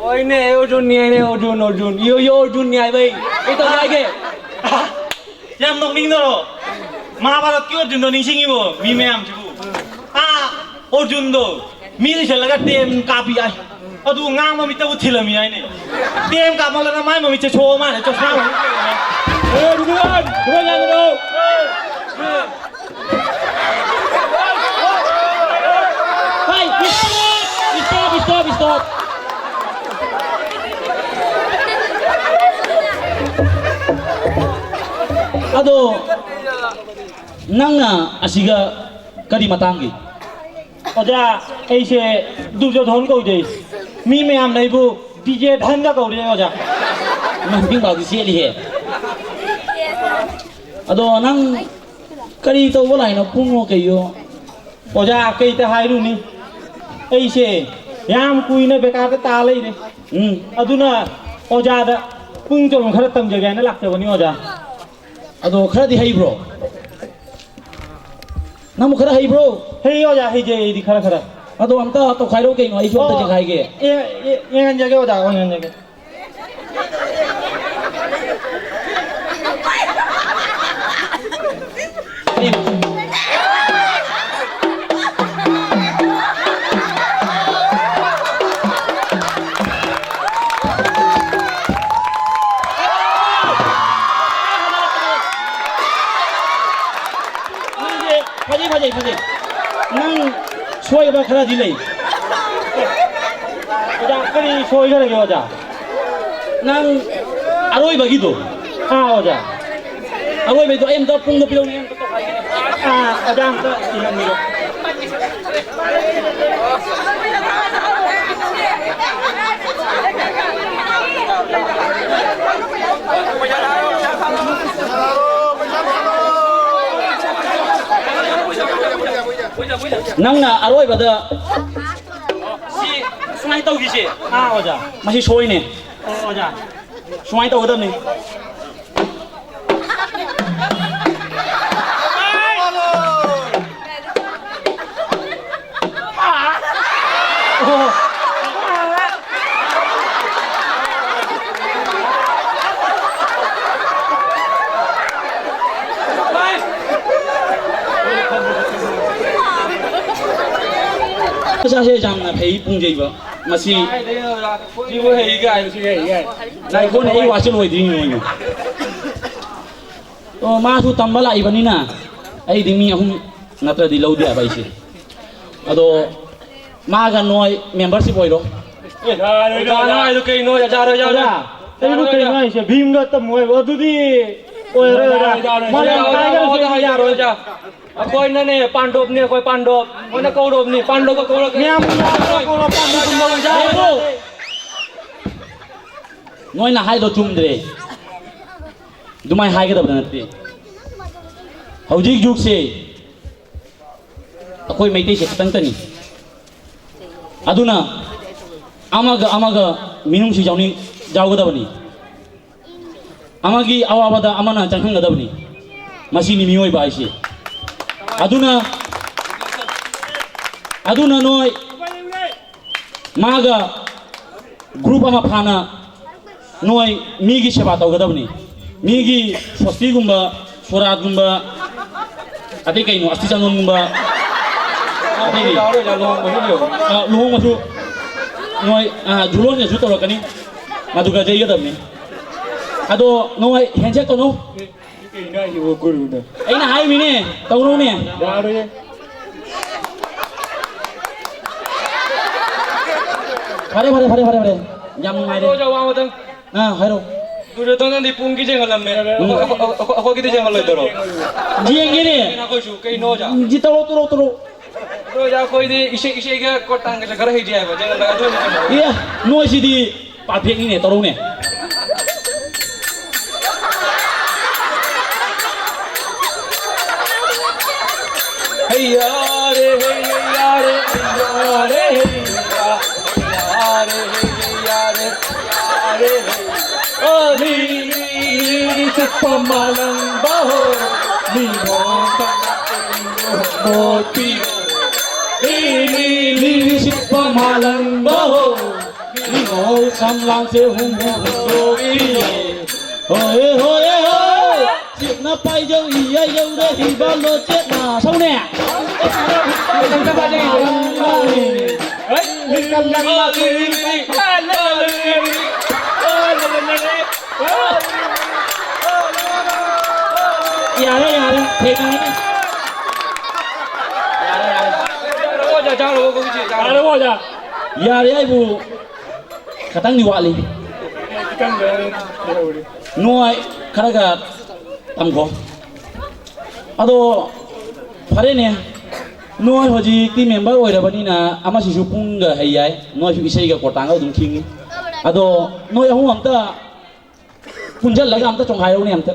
ꯍꯣꯏꯅꯦ, ꯑꯣꯔꯖꯨꯟꯅꯤ ꯍꯥꯏꯅꯦ, ꯑꯣꯔꯖꯨꯟ, ꯑꯣꯔꯖꯨꯟ꯫ ꯌꯣ, ꯌꯣ, ꯑꯣꯔꯖꯨꯟꯅꯤ ꯍꯥꯏꯕ ꯑꯩ꯫ ꯀꯩ ꯇꯧꯔꯦ ꯍꯥꯏꯒꯦ? ꯌꯥꯝ ꯅꯣꯛꯅꯤꯡꯗꯔꯣ? ꯃꯍꯥꯚꯥꯔꯠꯀꯤ ꯑꯣꯔꯖꯨꯟꯗꯣ ꯅꯤꯡꯁꯤꯡꯉꯤꯕꯣ? ꯃꯤ ꯃꯌꯥꯝꯁꯤꯕꯨ꯫ ꯑꯥ, ꯑꯣꯔꯖꯨꯟꯗꯣ ꯃꯤ ꯂꯩꯁꯜꯂꯒ ꯇꯦꯟ ꯀꯥꯞꯄꯤ ꯍꯥꯏ꯫ ꯑꯗꯨ ꯉꯥꯡꯕ ꯃꯤꯠꯇꯕꯨ ꯊꯤꯜꯂꯝꯃꯤ ꯍꯥꯏꯅꯦ꯫ ꯇꯦꯟ ꯀꯥꯞꯃꯜꯂꯒ ꯃꯥꯏ ꯃꯃꯤꯠꯁꯦ ꯁꯣꯛꯑ ꯃꯥꯜꯂꯦ, ꯆꯣꯁꯅꯥ ꯑꯃꯨꯛ ꯂꯩꯔꯝꯃꯦ꯫ ꯑꯦ, ꯗꯨꯀꯥꯟ! ꯗꯨꯀꯥꯟ ꯌꯥꯗ꯭ꯔꯣ? ꯍꯥꯏ, stop! Stop, stop, stop! ꯑꯗꯣ, ꯅꯪꯅ ꯑꯁꯤꯒ ꯀꯔꯤ ꯃꯇꯥꯡꯒꯤ? ꯑꯣꯖꯥ, ꯑꯩꯁꯦ ꯗꯨꯔꯖꯣꯙꯟ ꯀꯧꯖꯩ꯫ ꯃꯤ ꯃꯌꯥꯝꯅ ꯑꯩꯕꯨ ꯗꯤꯖꯦ ꯙꯟꯒ ꯀꯧꯔꯦ, ꯑꯣꯖꯥ꯫ ꯏꯃꯥ, ꯅꯨꯄꯤ ꯃꯥꯜꯗꯤ ꯆꯦꯜꯂꯤꯍꯦ꯫ ꯑꯗꯣ ꯅꯪ ꯀꯔꯤ ꯇꯧꯕ ꯂꯥꯛꯏꯅꯣ? ꯄꯨꯡꯉꯣ ꯀꯩꯌꯣ? ꯑꯣꯖꯥ, ꯀꯩꯇ ꯍꯥꯏꯔꯨꯅꯤ? ꯑꯩꯁꯦ ꯌꯥꯝ ꯀꯨꯏꯅ ꯕꯦꯀꯥꯔꯗ ꯇꯥ ꯂꯩꯔꯦ꯫ ꯎꯝ꯫ ꯑꯗꯨꯅ ꯑꯣꯖꯥꯗ ꯄꯨꯡ ꯆꯣꯂꯣꯝ ꯈꯔ ꯇꯝꯖꯒꯦ ꯍꯥꯏꯅ ꯂꯥꯛꯆꯕꯅꯤ, ꯑꯣꯖꯥ꯫ ꯑꯗꯣ ꯈꯔꯗꯤ ꯍꯩꯕ꯭ꯔꯣ? ꯅꯪꯕꯨ ꯈꯔ ꯍꯩꯕ꯭ꯔꯣ? ꯍꯩ ꯑꯣꯖꯥ, ꯍꯩꯖꯩ ꯑꯩꯗꯤ ꯈꯔ ꯈꯔ꯫ ꯑꯗꯣ ꯑꯝꯇ ꯇꯧꯈꯥꯏꯔꯛꯎ ꯀꯩꯅꯣ, ꯑꯩꯁꯨ ꯑꯝꯇ ꯑꯣ, ꯌꯦꯡꯈꯥꯏꯒꯦ꯫ ꯑꯦ, ꯑꯦ, ꯌꯦꯡꯍꯟꯖꯒꯦ ꯑꯣꯖꯥ, ꯌꯦꯡꯍꯟꯖꯒꯦ꯫ ꯁꯣꯏꯕ ꯈꯔꯗꯤ ꯂꯩ꯫ ꯑꯣꯖꯥ, ꯀꯔꯤ ꯁꯣꯏꯈ꯭ꯔꯒꯦ ꯑꯣꯖꯥ? ꯅꯪ ꯑꯔꯣꯏꯕꯒꯤꯗꯣ꯫ ꯑꯥ, ꯑꯣꯖꯥ꯫ ꯑꯔꯣꯏꯕꯩꯗꯣ ꯑꯩ ꯑꯝꯇ ꯄꯨꯡꯗꯣ ꯄꯤꯔꯛꯎꯅꯦ, ꯑꯩ ꯑꯝꯇ ꯇꯧꯈꯥꯏꯒꯦ꯫ ꯑꯥ, ꯑꯣꯖꯥ, ꯑꯝꯇ ꯏꯍꯟꯕꯤꯔꯣ꯫ ꯅꯪꯅ ꯑꯔꯣꯏꯕꯗ ꯁꯤ ꯁꯨꯃꯥꯏꯅ ꯇꯧꯈꯤꯁꯦ꯫ ꯑꯥ, ꯑꯣꯖꯥ꯫ ꯃꯁꯤ ꯁꯣꯏꯅꯦ꯫ ꯑꯣ, ꯑꯣꯖꯥ꯫ ꯁꯨꯃꯥꯏꯅ ꯇꯧꯒꯗꯕꯅꯤ꯫ ꯃꯆꯥꯁꯦ ꯌꯥꯝꯅ ꯐꯩ, ꯄꯨꯡꯖꯩꯕ꯫ ꯃꯁꯤ ꯁꯤꯕꯨ ꯍꯩ ꯀꯥꯏ, ꯁꯤ ꯍꯩ ꯀꯥꯏ꯫ ꯉꯥꯏꯈꯣꯅꯦ, ꯑꯩ ꯋꯥꯁꯦ ꯂꯣꯏꯗ꯭ꯔꯤꯅꯦ ꯃꯣꯏꯅ꯫ ꯑꯣ, ꯃꯥꯁꯨ ꯇꯝꯕ ꯂꯥꯛꯏꯕꯅꯤꯅ ꯑꯩꯗꯤ ꯃꯤ ꯑꯍꯨꯝ ꯅꯠꯇ꯭ꯔꯗꯤ ꯂꯧꯗꯦ ꯍꯥꯏꯕ ꯑꯩꯁꯦ꯫ ꯑꯗꯣ ꯃꯥꯒ ꯅꯣꯏ membership ꯑꯣꯏꯔꯣ꯫ ꯑꯦ, ꯑꯣꯖꯥꯅ ꯍꯥꯏꯗꯣ ꯀꯩꯅꯣ? ꯌꯥꯔꯣꯏ, ꯌꯥꯔꯣꯏ, ꯑꯣꯖꯥ, ꯌꯥꯔꯣꯏ꯫ ꯑꯩꯕꯨ ꯌꯥꯔꯣꯏ, ꯀꯩꯅꯣ ꯌꯥꯔꯣꯏ꯫ ꯍꯥꯏꯁꯦ? ꯚꯤꯝꯒ ꯇꯝꯃꯣ ꯍꯥꯏꯕ? ꯑꯗꯨꯗꯤ ꯑꯣꯏꯔꯔꯣꯏ, ꯑꯣꯖꯥ꯫ ꯌꯥꯔꯣꯏ, ꯌꯥꯔꯣꯏ, ꯃꯥ ꯌꯥꯝ ꯌꯥꯔꯣꯏ, ꯍꯥꯏꯒꯅꯨ, ꯌꯥꯔꯣꯏ, ꯁꯤꯗꯤ ꯌꯥꯔꯣꯏ, ꯌꯥꯔꯣꯏ꯫ ꯑꯣꯖꯥ꯫ ꯑꯩꯈꯣꯏꯅꯅꯦ ꯄꯥꯟꯗꯣꯞꯅꯦ, ꯑꯩꯈꯣꯏ ꯄꯥꯟꯗꯣꯞ꯫ ꯃꯣꯏꯅ ꯀꯧꯔꯕꯅꯤ, ꯄꯥꯟꯗꯣꯞꯀ ꯀꯧꯔꯒ꯫ ꯃꯌꯥꯝ ꯀꯧꯔꯣ, ꯄꯥꯟꯗꯣꯞ ꯀꯨꯝꯕ ꯑꯣꯖꯥ꯫ ꯌꯥꯔꯣꯏ꯫ ꯅꯣꯏꯅ ꯍꯥꯏꯗꯣ ꯆꯨꯝꯗ꯭ꯔꯦ꯫ ꯑꯗꯨꯃꯥꯏꯅ ꯍꯥꯏꯒꯗꯕ ꯅꯠꯇꯦ꯫ ꯍꯧꯖꯤꯛ ꯖꯨꯛꯁꯦ ꯑꯩꯈꯣꯏ ꯃꯩꯇꯩꯁꯦ ꯈꯇꯪꯇꯅꯤ꯫ ꯑꯗꯨꯅ ꯑꯃꯒ ꯑꯃꯒ ꯃꯤꯅꯨꯡꯁꯤ ꯌꯥꯎꯅꯤꯡ-, ꯌꯥꯎꯒꯗꯕꯅꯤ꯫ ꯑꯃꯒꯤ ꯑꯋꯥꯕꯗ ꯑꯃꯅ ꯆꯪꯍꯟꯒꯗꯕꯅꯤ꯫ ꯃꯁꯤꯅꯤ ꯃꯤꯑꯣꯏꯕ ꯍꯥꯏꯁꯤ꯫ ꯑꯗꯨꯅ, ꯑꯗꯨꯅ ꯅꯣꯏ ꯃꯥꯒ group ꯑꯃ ꯐꯥꯅ ꯅꯣꯏ ꯃꯤꯒꯤ ꯁꯦꯕꯥ ꯇꯧꯒꯗꯕꯅꯤ꯫ ꯃꯤꯒꯤ ꯁꯣꯁꯇꯤꯒꯨꯝꯕ, ꯁꯣꯔꯥꯠꯀꯨꯝꯕ, ꯑꯇꯩ ꯀꯩꯅꯣ, ꯑꯁꯇꯤ ꯆꯟꯗꯣꯟꯒꯨꯝꯕ, ꯑꯇꯩꯗꯤ? ꯑ, ꯂꯨꯍꯣꯡꯕꯁꯨ ꯅꯣꯏ, ꯑ, ꯖꯨꯂꯣꯟꯒꯁꯨ ꯇꯧꯔꯛꯀꯅꯤ꯫ ꯃꯗꯨꯒ ꯌꯩꯒꯗꯕꯅꯤ꯫ ꯑꯗꯣ ꯅꯣꯏ handshake ꯇꯧꯅꯧ꯫ ꯀꯩꯅꯣ ꯍꯥꯏꯁꯤꯕꯣ, ꯒꯨꯔꯨꯅ? ꯑꯩꯅ ꯍꯥꯏꯃꯤꯅꯦ, ꯇꯧꯔꯣꯅꯦ꯫ ꯌꯥꯔꯣꯏꯌꯦ꯫ ꯐꯔꯦ, ꯐꯔꯦ, ꯐꯔꯦ, ꯐꯔꯦ, ꯐꯔꯦ꯫ ꯌꯥꯝ ꯅꯨꯡꯉꯥꯏꯔꯦ꯫ ꯑꯣꯖꯥ, ꯋꯥ ꯑꯃꯇꯪ꯫ ꯑꯥ, ꯍꯥꯏꯔꯣ꯫ ꯗꯨꯔꯖꯣꯙꯅꯗꯤ ꯄꯨꯡ ꯀꯤꯁꯦ ꯉꯜꯂꯝꯃꯦ꯫ ꯎꯝ꯫ ꯑꯩꯈꯣꯏ, ꯑꯩꯈꯣꯏ, ꯑꯩꯈꯣꯏꯒꯤꯗꯤ ꯌꯦꯡꯍꯜꯂꯣꯏꯗꯔꯣ? ꯌꯦꯡꯒꯦꯅꯦ꯫ ꯀꯩꯅꯣ ꯑꯩꯈꯣꯏꯁꯨ, ꯀꯩꯅꯣ ꯑꯣꯖꯥ? ꯎꯝ, ꯁꯤ ꯇꯧꯔꯣ, ꯇꯧꯔꯣ, ꯇꯧꯔꯣ꯫ ꯑꯗꯣ ꯑꯣꯖꯥ, ꯑꯩꯈꯣꯏꯗꯤ ꯏꯁꯩ, ꯏꯁꯩꯒ ꯀꯣꯔ ꯇꯥꯟꯒꯁꯦ ꯈꯔ ꯍꯩꯖꯩ ꯍꯥꯏꯕ, ꯌꯦꯡꯍꯜꯂꯒ ꯑꯗꯨ ꯑꯣꯏꯅ ꯌꯦꯡꯍꯜꯂꯣ꯫ ꯑꯦ, ꯅꯣꯏꯁꯤꯗꯤ ꯄꯥꯔꯐꯦꯛꯅꯤꯅꯦ, ꯇꯧꯔꯛꯎꯅꯦ꯫ ꯍꯩ ꯌꯥꯔꯦ, ꯍꯩ ꯌꯥꯔꯦ, ꯍꯩ ꯌꯥꯔꯦ, ꯍꯩ ꯌꯥꯔꯦ, ꯍꯩ ꯌꯥꯔꯦ, ꯍꯩ ꯌꯥꯔꯦ, ꯍꯩ ꯌꯥꯔꯦ, ꯍꯩ꯫ ꯑꯣ, ꯂꯤꯔꯤ ꯆꯨꯞꯄ ꯃꯥꯂꯪꯕ ꯍꯣ, ꯃꯤꯅꯣꯛ ꯅꯣꯛꯄꯤꯌꯣ꯫ ꯂꯤꯔꯤ ꯆꯨꯞꯄ ꯃꯥꯂꯪꯕ ꯍꯣ, ꯃꯤꯅꯣꯛ ꯁꯝꯂꯥꯡꯁꯦ ꯍꯨꯝ ꯍꯨꯝ ꯍꯨꯝꯗꯣꯛꯄꯤꯌꯣ꯫ ꯍꯣꯏ, ꯍꯣꯏ, ꯍꯣꯏ꯫ ꯆꯦꯠꯅ ꯄꯥꯏꯖꯧ, ꯏꯌꯥ ꯌꯧꯔ ꯍꯤꯕꯥꯂꯣ ꯆꯦꯠꯅ꯫ ꯁꯧꯅꯦ꯫ ꯌꯥꯔꯦ, ꯌꯥꯔꯦ, ꯊꯦꯡꯅꯔꯅꯤ꯫ ꯌꯥꯔꯦ, ꯌꯥꯔꯦ꯫ ꯌꯥꯔꯦ, ꯑꯣꯖꯥ꯫ ꯌꯥꯔꯦ ꯍꯥꯏꯕꯨ ꯈꯇꯪꯗꯤ ꯋꯥꯠꯂꯤ꯫ ꯅꯣꯏ ꯈꯔꯒ ꯇꯝꯈꯣ꯫ ꯑꯗꯣ ꯐꯔꯦꯅꯦ, ꯅꯣꯏ ꯍꯧꯖꯤꯛꯇꯤ ꯃꯦꯝꯕꯔ ꯑꯣꯏꯔꯕꯅꯤꯅ ꯑꯃꯁꯤꯁꯨ ꯄꯨꯡꯒ ꯍꯩ ꯌꯥꯏ, ꯅꯣꯏꯁꯨ ꯏꯁꯩꯒ ꯀꯣꯔꯇꯥꯟꯒ ꯑꯗꯨꯝ ꯈꯤꯡꯉꯤ꯫ ꯑꯗꯣ ꯅꯣꯏ ꯑꯍꯨꯝ ꯑꯝꯇ ꯄꯨꯟꯖꯜꯂꯒ ꯑꯝꯇ ꯆꯣꯡꯈꯥꯏꯔꯧꯅꯦ ꯑꯝꯇ꯫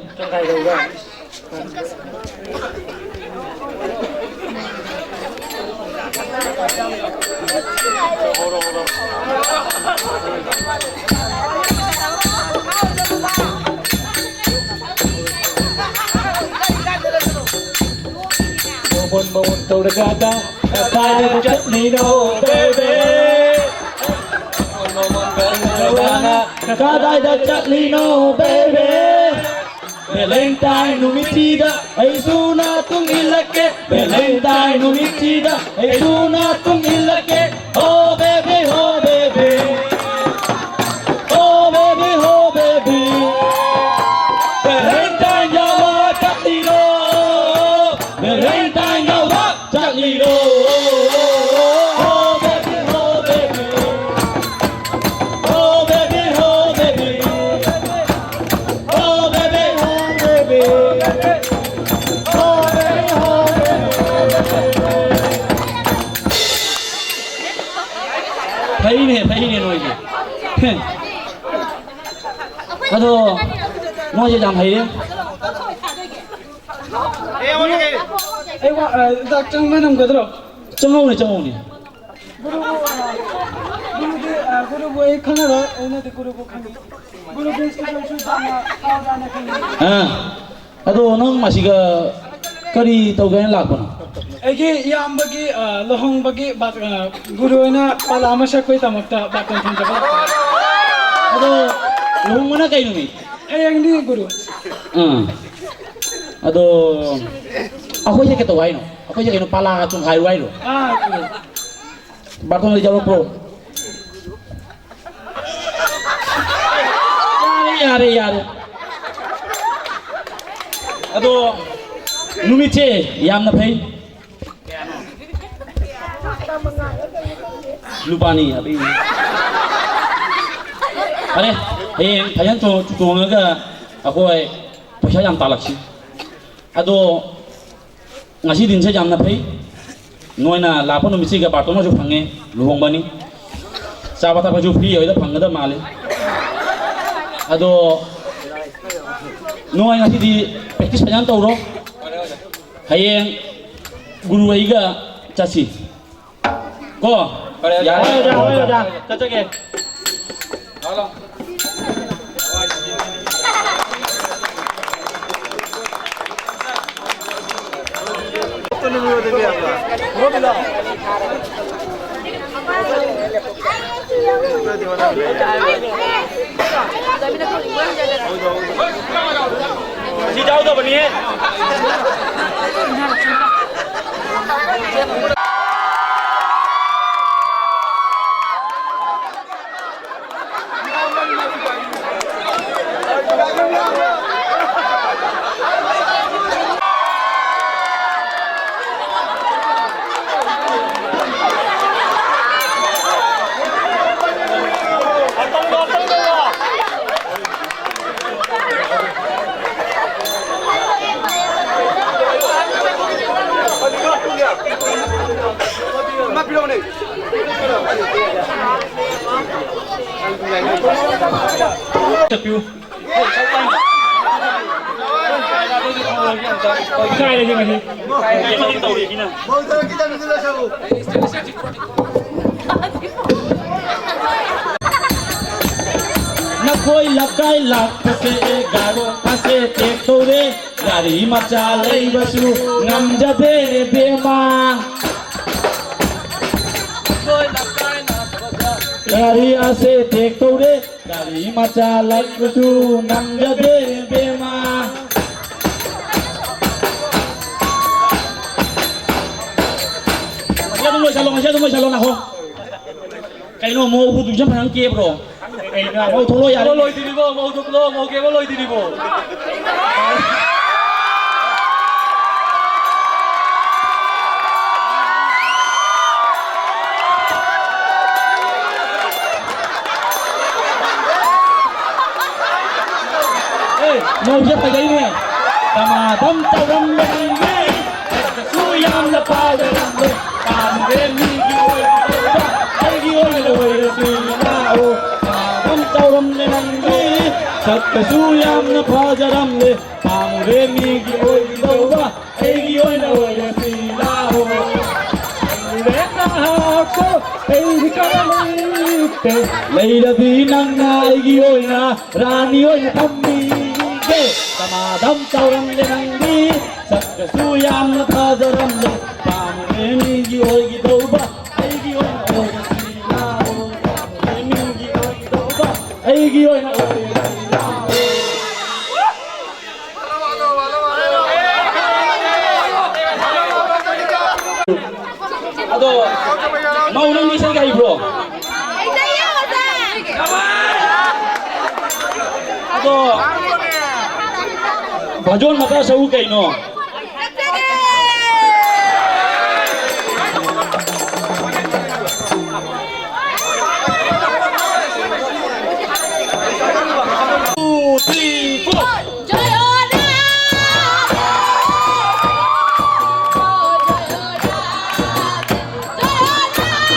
ꯃꯑꯣꯟ ꯃꯑꯣꯟ ꯇꯧꯔꯒꯗ ꯀꯗꯥꯏꯗ ꯆꯠꯂꯤꯅꯣ, baby? ꯀꯗꯥꯏꯗ ꯆꯠꯂꯤꯅꯣ, baby? Valentine ꯅꯨꯃꯤꯠꯁꯤꯗ ꯑꯩꯁꯨ ꯅꯥꯇꯨꯡ ꯏꯜꯂꯛꯀꯦ꯫ Valentine ꯅꯨꯃꯤꯠꯁꯤꯗ ꯑꯩꯁꯨ ꯅꯥꯇꯨꯡ ꯏꯜꯂꯛꯀꯦ꯫ Oh baby, oh baby, oh baby, oh baby. Valentine ꯌꯧꯔ ꯆꯠꯂꯤꯔꯣ? Valentine ꯌꯧꯔ ꯆꯠꯂꯤꯔꯣ? Oh baby, oh baby. ꯐꯩꯅꯦ, ꯐꯩꯅꯦ ꯅꯣꯏꯁꯦ꯫ ꯑꯗꯣ ꯅꯣꯏꯁꯦ ꯌꯥꯝ ꯍꯩꯔꯦ꯫ ꯑꯩ ꯋꯥ-, ꯑ, ꯆꯥꯛ ꯆꯪꯕ ꯅꯪꯒꯗ꯭ꯔꯣ? ꯆꯪꯍꯧꯅꯦ, ꯆꯪꯍꯧꯅꯦ꯫ ꯒꯨꯔꯨꯕꯨ, ꯑ, ꯒꯨꯔꯨꯗꯤ, ꯑ, ꯒꯨꯔꯨꯕꯨ ꯑꯩ ꯈꯪꯉꯔꯣꯏ, ꯑꯩꯅꯗꯤ ꯒꯨꯔꯨꯕꯨ ꯈꯪꯉꯤ꯫ ꯒꯨꯔꯨ ꯄ꯭ꯔꯤꯟꯁꯤꯄꯜꯁꯨ ꯌꯥꯝꯅ ꯐꯥꯎꯗꯅ ꯈꯪꯉꯤ꯫ ꯑꯥ, ꯑꯗꯣ ꯅꯪ ꯃꯁꯤꯒ ꯀꯔꯤ ꯇꯧꯒꯦ ꯍꯥꯏꯅ ꯂꯥꯛꯄꯅꯣ? ꯑꯩꯒꯤ ꯏꯌꯥꯝꯕꯒꯤ, ꯑ, ꯂꯨꯍꯣꯡꯕꯒꯤ ꯕꯥ-, ꯑ, ꯒꯨꯔꯨ ꯑꯣꯏꯅ ꯄꯥꯂꯥ ꯑꯃ ꯁꯛꯄꯒꯤꯗꯃꯛꯇ ꯕꯥꯇꯣꯟ ꯊꯝꯖꯕ ꯂꯥꯛꯄꯅꯤ꯫ ꯑꯗꯣ ꯂꯨꯍꯣꯡꯕꯅ ꯀꯩ ꯅꯨꯃꯤꯠ? ꯍꯌꯦꯡꯅꯤ ꯒꯨꯔꯨ꯫ ꯑꯥ, ꯑꯗꯣ ꯑꯩꯈꯣꯏꯁꯦ ꯀꯩꯗꯧ ꯍꯥꯏꯅꯣ? ꯑꯩꯈꯣꯏꯁꯦ ꯀꯩꯅꯣ ꯄꯥꯂꯥꯒ ꯆꯣꯡꯈꯥꯏꯔꯨ ꯍꯥꯏꯔꯣ? ꯑꯥ, ꯒꯨꯔꯨ꯫ ꯕꯥꯇꯣꯟꯗ ꯌꯥꯎꯔꯛꯄ꯭ꯔꯣ? ꯌꯥꯔꯦ, ꯌꯥꯔꯦ, ꯌꯥꯔꯦ꯫ ꯑꯗꯣ ꯅꯨꯃꯤꯠꯁꯦ ꯌꯥꯝꯅ ꯐꯩ꯫ ꯂꯨꯄꯥꯅꯤ, ꯑꯇꯩ꯫ ꯐꯔꯦ, ꯍꯌꯦꯡ ꯐꯖꯅ ꯇꯣ-, ꯇꯣꯡꯉꯒ ꯑꯩꯈꯣꯏ ꯄꯩꯁꯥ ꯌꯥꯝ ꯇꯥꯜꯂꯛꯁꯤ꯫ ꯑꯗꯣ ꯉꯁꯤ ꯗꯤꯟꯁꯦ ꯌꯥꯝꯅ ꯐꯩ꯫ ꯅꯣꯏꯅ ꯂꯥꯛꯄ ꯅꯨꯃꯤꯠꯁꯤꯒ ꯕꯥꯔꯇꯣꯟ ꯑꯃꯁꯨ ꯐꯪꯉꯦ, ꯂꯨꯍꯣꯡꯕꯅꯤ꯫ ꯆꯥꯕ ꯊꯛꯄꯁꯨ ꯐ꯭ꯔꯤ ꯑꯣꯏꯗ ꯐꯪꯒꯗꯕ ꯃꯥꯜꯂꯤ꯫ ꯑꯗꯣ ꯅꯣꯏ ꯉꯁꯤꯗꯤ ꯄ꯭ꯔꯦꯛꯇꯤꯁ ꯐꯖꯅ ꯇꯧꯔꯣ꯫ ꯍꯌꯦꯡ ꯒꯨꯔꯨ ꯑꯩꯒ ꯆꯠꯁꯤ꯫ ꯀꯣ? ꯐꯔꯦ, ꯌꯥꯔꯦ꯫ ꯍꯣꯏ, ꯑꯣꯖꯥ, ꯍꯣꯏ, ꯑꯣꯖꯥ꯫ ꯆꯠꯆꯒꯦ꯫ ꯂꯥꯛꯑꯣ, ꯂꯥꯛꯑꯣ꯫ ꯁꯤ ꯌꯥꯎꯗꯕꯅꯤꯍꯦ꯫ ꯆꯠꯄꯤꯌꯨ꯫ ꯏꯀꯥꯏꯔꯦ ꯉꯁꯤ꯫ ꯅꯈꯣꯏ ꯂꯩꯀꯥꯏ ꯂꯥꯛꯄꯁꯦ ꯒꯥꯔꯣ ꯑꯁꯦ ꯇꯦꯛ ꯇꯧꯔꯦ꯫ ꯒꯥꯔꯤ ꯃꯆꯥ ꯂꯩꯕꯁꯨ ꯉꯝꯖꯗꯦ ꯏꯕꯦꯝꯃ꯫ ꯒꯥꯔꯤ ꯑꯁꯦ ꯇꯦꯛ ꯇꯧꯔꯦ꯫ ꯒꯥꯔꯤ ꯃꯆꯥ ꯂꯩꯕꯁꯨ ꯉꯝꯖꯗꯦ ꯏꯕꯦꯝꯃ꯫ ꯉꯁꯤ ꯑꯗꯨꯝ ꯂꯣꯏꯁꯜꯂꯣ, ꯉꯁꯤ ꯑꯗꯨꯝ ꯂꯣꯏꯁꯜꯂꯣ, ꯅꯥꯈꯣ꯫ ꯀꯩꯅꯣ, ꯃꯧ ꯍꯨꯗꯨꯏꯁꯦ ꯐꯖꯅ ꯀꯦꯕ꯭ꯔꯣ? ꯀꯩꯅꯣ, ꯃꯧ ꯊꯣꯛꯂꯛꯑꯣ ꯌꯥꯔꯦ꯫ ꯃꯧ ꯂꯣꯏꯗ꯭ꯔꯤꯕꯣ? ꯃꯧ ꯊꯣꯛꯂꯛꯑꯣ, ꯃꯧ ꯀꯦꯕ ꯂꯣꯏꯗ꯭ꯔꯤꯕꯣ? ꯑꯦ, ꯃꯧꯁꯦ ꯐꯖꯩꯅꯦ꯫ ꯗꯃꯥꯗꯝ ꯇꯧꯔꯝꯕꯅꯤꯅꯦ꯫ ꯁꯛꯇꯁꯨ ꯌꯥꯝꯅ ꯐꯖꯔꯝꯂꯦ꯫ ꯄꯥꯝꯗꯦ ꯃꯤꯒꯤ ꯑꯣꯏꯒꯗꯧꯕ, ꯑꯩꯒꯤ ꯑꯣꯏꯅ ꯑꯣꯏꯔꯁꯤ ꯂꯥꯛꯑꯣ꯫ ꯄꯥꯝꯕꯝ ꯇꯧꯔꯝꯂꯦ ꯅꯪꯗꯤ, ꯁꯛꯇꯁꯨ ꯌꯥꯝꯅ ꯐꯖꯔꯝꯂꯦ꯫ ꯄꯥꯝꯗꯦ ꯃꯤꯒꯤ ꯑꯣꯏꯒꯗꯧꯕ, ꯑꯩꯒꯤ ꯑꯣꯏꯅ ꯑꯣꯏꯔꯁꯤ ꯂꯥꯛꯑꯣ꯫ ꯂꯦꯝꯅ ꯍꯥꯞꯄꯣ, ꯑꯩꯗꯤ ꯀꯔꯝ ꯂꯩꯇꯦ꯫ ꯂꯩꯔꯗꯤ ꯅꯪꯅ ꯑꯩꯒꯤ ꯑꯣꯏꯅ ꯔꯥꯅꯤ ꯑꯣꯏꯅ ꯊꯝꯕꯤꯒꯦ꯫ ꯗꯃꯥꯗꯝ ꯇꯧꯔꯝꯂꯦ ꯅꯪꯗꯤ, ꯁꯛꯀꯁꯨ ꯌꯥꯝꯅ ꯐꯖꯔꯝꯂꯦ꯫ ꯄꯥꯝꯃꯨꯔꯦ ꯃꯤꯒꯤ ꯑꯣꯏꯒꯗꯧꯕ, ꯑꯩꯒꯤ ꯑꯣꯏꯅ ꯑꯣꯏꯔꯁꯤ ꯂꯥꯛꯑꯣ꯫ ꯄꯥꯝꯃꯨꯔꯦ ꯃꯤꯒꯤ ꯑꯣꯏꯒꯗꯧꯕ, ꯑꯩꯒꯤ ꯑꯣꯏꯅ ꯑꯣꯏꯔꯁꯤ ꯂꯥꯛꯑꯣ꯫ ꯑꯗꯣ, ꯃꯧ ꯅꯪꯗꯤ ꯏꯁꯩ ꯍꯩꯕ꯭ꯔꯣ? ꯑꯗꯣ, ꯚꯖꯣꯟ ꯃꯆꯥ ꯁꯛꯎ ꯀꯩꯅꯣ? Two, three, four. জয় রাধে, জয় রাধে, জয় রাধে।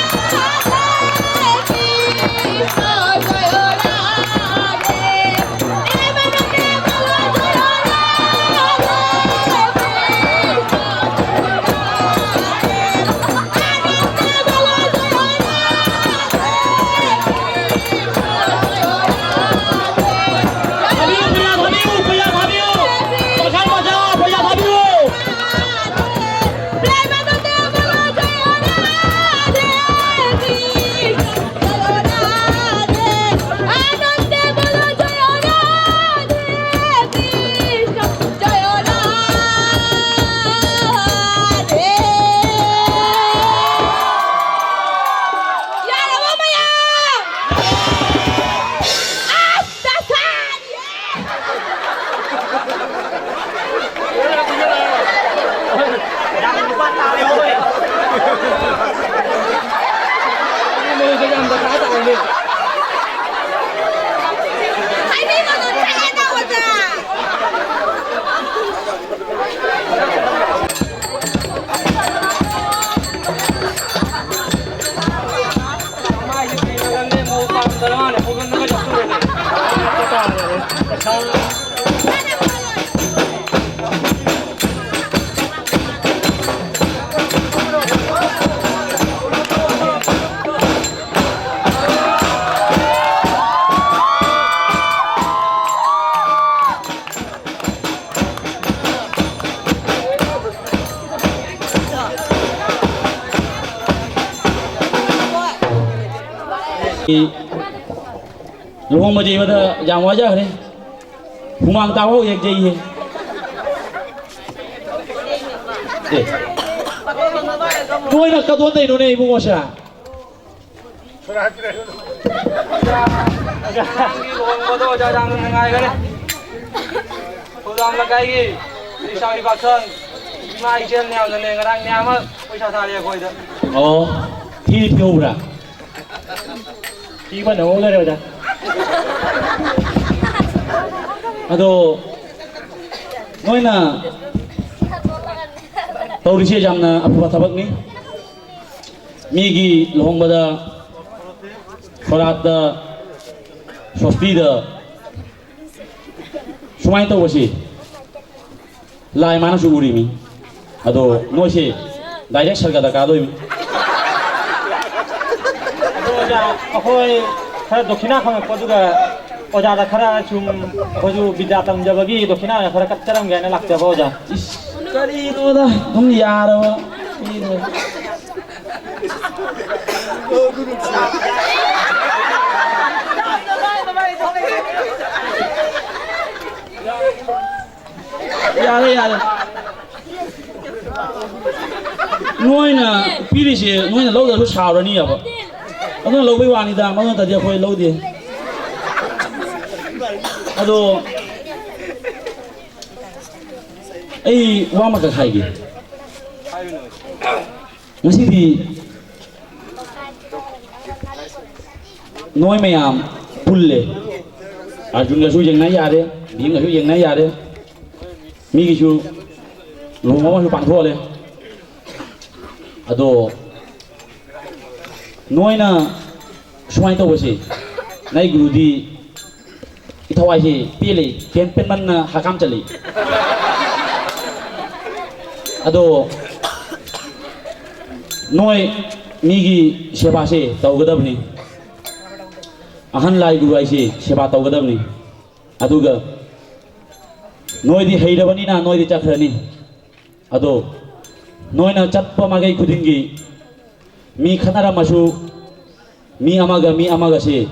ꯂꯨꯍꯣꯡꯕ ꯌꯩꯕꯗ ꯌꯥꯝ ꯋꯥꯖꯈ꯭ꯔꯦ꯫ ꯍꯨꯃꯥꯡ ꯇꯥꯕ ꯍꯧ ꯍꯦꯛ ꯌꯩꯌꯦ꯫ ꯑꯦ꯫ ꯅꯣꯏꯅ ꯀꯗꯣꯟꯗꯩꯅꯣꯅꯦ ꯏꯕꯨꯡꯉꯣꯁꯦ? ꯑꯉꯥꯡꯒꯤ ꯂꯨꯍꯣꯡꯕꯗꯣ ꯑꯣꯖꯥ ꯌꯥꯝꯅ ꯅꯨꯡꯉꯥꯏꯈꯔꯦ꯫ ꯊꯧꯗꯥꯝ ꯂꯩꯀꯥꯏꯒꯤ ꯂꯩꯁꯥꯕꯤ ꯄꯥꯈꯪ ꯏꯃꯥ ꯏꯆꯦꯜ ꯃꯌꯥꯝꯅꯅꯦ ꯉꯔꯥꯡ ꯃꯌꯥꯝ ꯑꯃ ꯄꯩꯁꯥ ꯊꯥꯔꯛꯑꯦ ꯑꯩꯈꯣꯏꯗ꯫ ꯑꯣ, ꯊꯤꯗꯤ ꯊꯤꯍꯧꯕ꯭ꯔꯥ? ꯊꯤꯕ ꯅꯪꯍꯧꯗꯔꯦ ꯑꯣꯖꯥ꯫ ꯑꯗꯣ ꯅꯣꯏꯅ ꯇꯧꯔꯤꯁꯦ ꯌꯥꯝꯅ ꯑꯐꯕ ꯊꯕꯛꯅꯤ꯫ ꯃꯤꯒꯤ ꯂꯨꯍꯣꯡꯕꯗ, ꯁꯣꯔꯥꯠꯇ, ꯁꯣꯁꯇꯤꯗ ꯁꯨꯃꯥꯏꯅ ꯇꯧꯕꯁꯤ ꯂꯥꯏ ꯃꯥꯅꯁꯨ ꯎꯔꯤꯃꯤ꯫ ꯑꯗꯣ ꯅꯣꯏꯁꯦ ꯗꯥꯏꯔꯦꯛ ꯁꯔꯒꯗ ꯀꯥꯗꯣꯏꯃꯤ꯫ ꯑꯗꯣ ꯑꯣꯖꯥ, ꯑꯩꯈꯣꯏ ꯈꯔ ꯗꯣꯈꯤꯅꯥ ꯐꯪꯉꯛꯄ, ꯑꯗꯨꯒ ꯑꯣꯖꯥꯗ ꯈꯔ ꯁꯨꯝ ꯑꯩꯈꯣꯏꯁꯨ ꯕꯤꯗ꯭ꯌꯥ ꯇꯝꯖꯕꯒꯤ ꯗꯣꯈꯤꯅꯥ ꯑꯣꯏꯅ ꯈꯔ ꯀꯠꯆꯔꯝꯒꯦ ꯍꯥꯏꯅ ꯂꯥꯛꯆꯕ ꯑꯣꯖꯥ꯫ ꯏꯁ, ꯀꯔꯤꯅꯣꯗ, ꯑꯗꯨꯝ ꯌꯥꯔꯕ ꯃꯤꯗꯣ꯫ ꯌꯥꯔꯦ, ꯌꯥꯔꯦ꯫ ꯅꯣꯏꯅ ꯄꯤꯔꯤꯁꯦ ꯅꯣꯏꯅ ꯂꯧꯗ꯭ꯔꯁꯨ ꯁꯥꯎꯔꯅꯤꯕ꯫ ꯑꯗꯨꯅ ꯂꯧꯕꯩ ꯋꯥꯅꯤꯗ, ꯃꯗꯨ ꯅꯠꯇ꯭ꯔꯗꯤ ꯑꯩꯈꯣꯏ ꯂꯧꯗꯦ꯫ ꯑꯗꯣ ꯑꯩ ꯋꯥ ꯑꯃꯈꯛ ꯍꯥꯏꯒꯦ꯫ ꯉꯁꯤꯗꯤ ꯅꯣꯏ ꯃꯌꯥꯝ ꯄꯨꯜꯂꯦ꯫ ꯑꯥꯔꯖꯨꯟꯒꯁꯨ ꯌꯦꯡꯅ ꯌꯥꯔꯦ, ꯚꯤꯝꯒꯁꯨ ꯌꯦꯡꯅ ꯌꯥꯔꯦ꯫ ꯃꯤꯒꯤꯁꯨ ꯂꯨꯍꯣꯡꯕ ꯑꯃꯁꯨ ꯄꯥꯡꯊꯣꯛꯍꯜꯂꯦ꯫ ꯑꯗꯣ ꯅꯣꯏꯅ ꯁꯨꯃꯥꯏꯅ ꯇꯧꯕꯁꯦ, ꯅꯥꯏ ꯒꯨꯔꯨꯗꯤ ꯏꯊꯋꯥꯏꯁꯦ ꯄꯦꯜꯂꯤ, ꯄꯦꯟ-, ꯄꯦꯟꯃꯟꯅ ꯍꯀꯥꯝ ꯆꯜꯂꯤ꯫ ꯑꯗꯣ ꯅꯣꯏ ꯃꯤꯒꯤ ꯁꯦꯕꯥꯁꯦ ꯇꯧꯒꯗꯕꯅꯤ꯫ ꯑꯍꯟ ꯂꯥꯏ ꯒꯨꯔꯨ ꯍꯥꯏꯁꯦ ꯁꯦꯕꯥ ꯇꯧꯒꯗꯕꯅꯤ꯫ ꯑꯗꯨꯒ ꯅꯣꯏꯗꯤ ꯍꯩꯔꯕꯅꯤꯅ ꯅꯣꯏꯗꯤ ꯆꯠꯈ꯭ꯔꯅꯤ꯫ ꯑꯗꯣ ꯅꯣꯏꯅ ꯆꯠꯄ ꯃꯥꯏꯀꯩ ꯈꯨꯗꯤꯡꯒꯤ ꯃꯤ ꯈꯠꯅꯔꯝꯃꯁꯨ, ꯃꯤ ꯑꯃꯒ ꯃꯤ ꯑꯃꯒꯁꯤ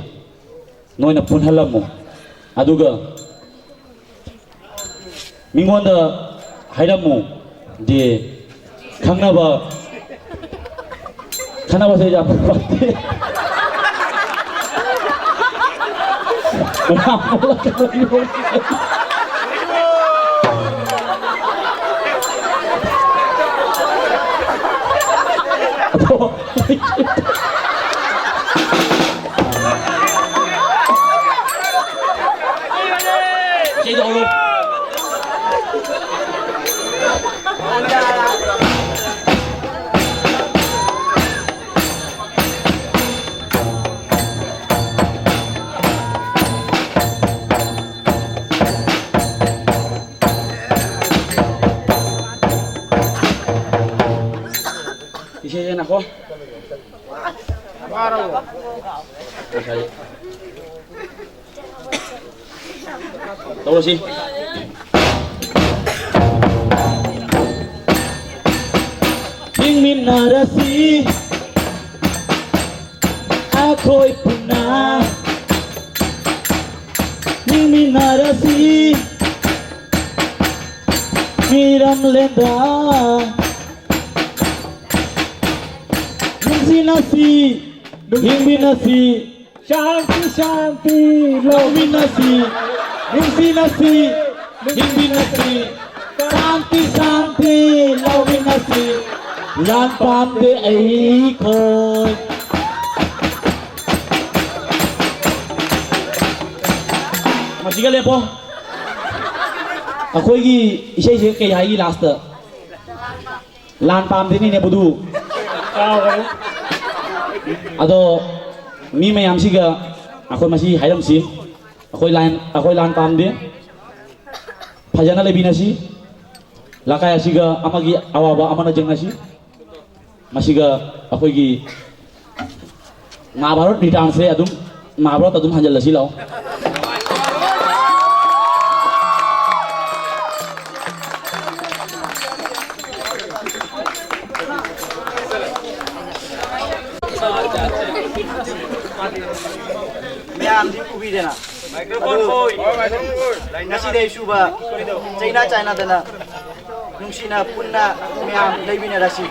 ꯅꯣꯏꯅ ꯄꯨꯟꯍꯜꯂꯝꯃꯨ꯫ ꯑꯗꯨꯒ ꯃꯤꯉꯣꯟꯗ ꯍꯥꯏꯔꯝꯃꯨ꯫ ꯗꯦ, ꯈꯪꯅꯕ, ꯈꯪꯅꯕꯁꯦ ꯌꯥꯝ ꯐꯠꯇꯦ꯫ ꯃꯌꯥꯝ ꯄꯨꯜꯂꯛꯀꯗꯕꯅꯤ꯫ ꯑꯗꯣ, ꯏꯁꯩꯗꯣ ꯍꯧꯔꯣ꯫ ꯏꯁꯩꯁꯦ ꯅꯥꯈꯣ꯫ ꯇꯧꯔꯁꯤ꯫ ꯍꯤꯡꯃꯤꯟꯅꯔꯁꯤ ꯑꯩꯈꯣꯏ ꯄꯨꯟꯅ꯫ ꯍꯤꯡꯃꯤꯟꯅꯔꯁꯤ ꯃꯤꯔꯝꯂꯦꯟꯗ꯫ ꯅꯨꯡꯁꯤꯅꯁꯤ, ꯍꯤꯡꯃꯤꯟꯅꯁꯤ꯫ ꯁꯥꯟꯇꯤ, ꯁꯥꯟꯇꯤ, ꯂꯧꯃꯤꯟꯅꯁꯤ, ꯅꯨꯡꯁꯤꯅꯁꯤ, ꯍꯤꯡꯃꯤꯟꯅꯁꯤ꯫ ꯁꯥꯟꯇꯤ, ꯁꯥꯟꯇꯤ, ꯂꯧꯃꯤꯟꯅꯁꯤ꯫ ꯂꯥꯟ ꯄꯥꯝꯗꯦ ꯑꯩꯈꯣꯏ꯫ ꯃꯁꯤꯒ ꯂꯦꯞꯄꯣ꯫ ꯑꯩꯈꯣꯏꯒꯤ ꯏꯁꯩꯁꯦ ꯀꯩ ꯍꯥꯏꯒꯤ ꯂꯥꯁꯇ? ꯂꯥꯟ ꯄꯥꯝꯗꯦꯅꯤꯅꯦ ꯕꯨꯗꯨ꯫ ꯀꯥꯎꯈ꯭ꯔꯦ꯫ ꯑꯗꯣ ꯃꯤ ꯃꯌꯥꯝꯁꯤꯒ ꯑꯩꯈꯣꯏ ꯃꯁꯤ ꯍꯥꯏꯔꯝꯁꯤ꯫ ꯑꯩꯈꯣꯏ ꯂꯥꯟ, ꯑꯩꯈꯣꯏ ꯂꯥꯟ ꯄꯥꯝꯗꯦ꯫ ꯐꯖꯅ ꯂꯩꯃꯤꯟꯅꯁꯤ꯫ ꯂꯩꯀꯥꯏ ꯑꯁꯤꯒ ꯑꯃꯒꯤ ꯑꯋꯥꯕ ꯑꯃꯅ ꯌꯦꯡꯅꯁꯤ꯫ ꯃꯁꯤꯒ ꯑꯩꯈꯣꯏꯒꯤ ꯃꯍꯥꯚꯥꯔꯠ return ꯁꯦ ꯑꯗꯨꯝ, ꯃꯍꯥꯚꯥꯔꯠ ꯑꯗꯨꯝ ꯍꯟꯖꯤꯜꯂꯁꯤ ꯂꯥꯛꯑꯣ꯫ ꯃꯌꯥꯝꯁꯤ ꯎꯕꯤꯗꯅ꯫ ꯉꯁꯤꯗꯩ ꯁꯨꯕ ꯆꯩꯅꯥ ꯆꯥꯏꯅꯥꯗꯅ ꯅꯨꯡꯁꯤꯅ ꯄꯨꯟꯅ ꯃꯌꯥꯝ ꯂꯩꯃꯤꯟꯅꯔꯁꯤ꯫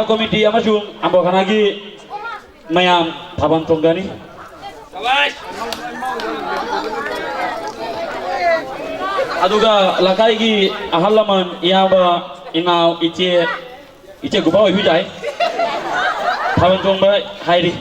ꯀꯃꯤꯇꯤ ꯑꯃꯁꯨꯡ ꯑꯝꯕꯣꯈꯥꯅꯥꯒꯤ ꯃꯌꯥꯝ ꯊꯥꯕꯜ ꯆꯣꯡꯒꯅꯤ꯫ ꯑꯗꯨꯒ ꯂꯩꯀꯥꯏꯒꯤ ꯑꯍꯜ ꯂꯃꯟ, ꯏꯌꯥꯝꯕ, ꯏꯅꯥꯎ, ꯏꯆꯦ, ꯏꯆꯦ ꯒꯨꯕꯥ ꯑꯣꯏꯕꯤ ꯇꯥꯏ, ꯊꯥꯕꯜ ꯆꯣꯡꯕ ꯍꯥꯏꯔꯤ꯫